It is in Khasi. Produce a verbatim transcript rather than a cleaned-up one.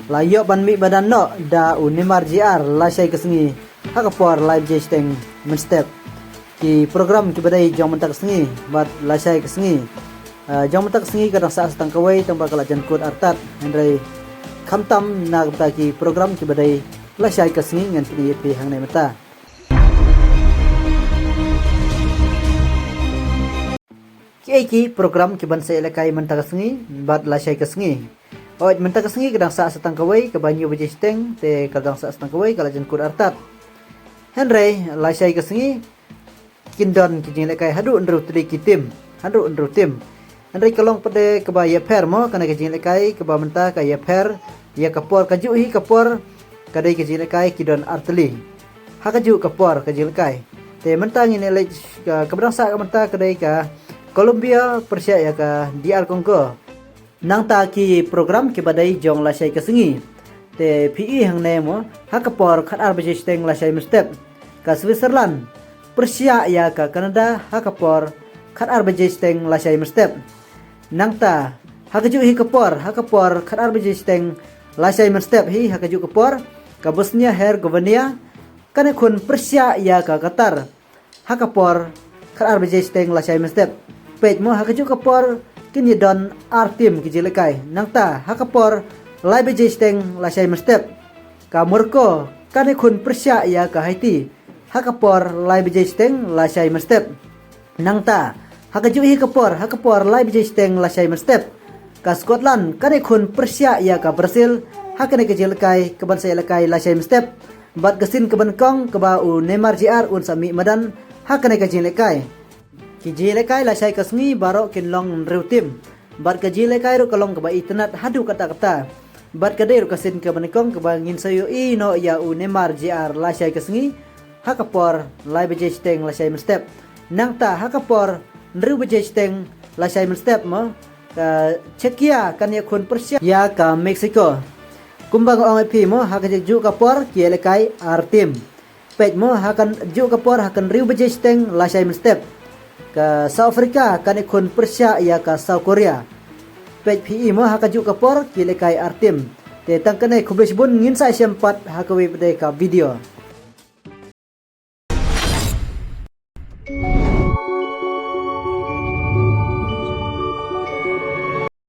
La ïoh ban mih madan noh da u Neymar Jr lashai ka sngi ha ka por lai baje shiteng mynstep. Ki program kiba dei jong mynta ka sngi bad lashai ka sngi. Ah, jong mynta ka sngi ka dang sah sa tang kawei tang ba ka la jan kut artat. Hynrei khamtam na ka bynta ki program kiba dei lashai ka sngi ngan pyni ïa phi hangne mynta. Kiei ki program kiban sa ïalehkai mynta ka sngi bad lashai ka sngi? Oi, mynta ka sngi ka dang sah sa tang kawei, kaba hynñiew baje shiteng te ka dang sah sa tang kawei ka la jan kut artat. Hynrei lashai ka sngi kin don ki jingïalehkai haduh hynriew tylli ki tim, haduh hynriew tim. Hynrei ka long pat de kaba ïapher mo, kane ka jingïalehkai kaba mynta ka ïapher ïa ka por, kajuh hi ka por ka dei ka jingïalehkai ki don ar tylli ha kajuh ka por ka jingïalehkai. Te mynta ngin ïaleh ka, kaba dang sah ka mynta ka dei ka Colombia pyrshah ïa ka D R Congo. Nangta ki program kiba dei jong lashai ka sngi te phi i hangne mo, ha ka por khatar baje shiteng lashai mynstep ka Switzerland pyrshah ïa ka Canada ha ka por khatar baje shiteng lashai mynstep. Nangta ha kajuh hi ka por, ha ka por khatar baje shiteng lashai mynstep hi, ha kajuh ka por ka Bosnia Herzegovina kan ïakhun pyrshah ïa ka Qatar ha ka por khatar baje shiteng lashai mynstep. Peit mo, ha kajuh ka por kin ïadon ar tim ki jingïalehkai. Nangta ha ka por lai baje shiteng lashai mynstep ka Morocco kan ïakhun pyrshah ïa ka Haiti ha ka por lai baje shiteng lashai mynstep. Nangta ha kajuh hi ka por, ha ka por lai baje shiteng lashai mynstep ka Scotland kan ïakhun pyrshah ïa ka Brazil ha kane ka jingïalehkai kaban sa ïalehkai lashai mynstep. Bad ka sien kaba nyngkong kaba u Neymar Jr un sa mih madan ha kane ka jingïalehkai. Ki jingïalehkai lashai ka sngi baroh kin long hynriew tim. Bad ka jingïalehkai ruh ka long kaba itynnad haduh katta katta. Bad ka dei ruh ka sien kaba nyngkong kaba ngin sa ïohi noh ïa u Neymar Jr lashai ka sngi ha ka por lai baje shiteng lashai mynstep. Nangta ha ka por hynriew baje shiteng lashai mynstep mo, ka Czechia kan ïakhun pyrshah ïa ka Mexico. Kumba nga ong ïa phi mo, ha kajuh ka por ki ïalehkai ar tim. Peit mo, ha kajuh ka por ha ka hynriew baje shiteng lashai mynstep ka South Africa kan ïakhun pyrshah ïa ka South Korea. Peit phi i mo, ha kajuh ka por ki ïalehkai ar tim. Te tang kane, khublei shibun, ngin sa ïashem pat ha kawei pat de ka video.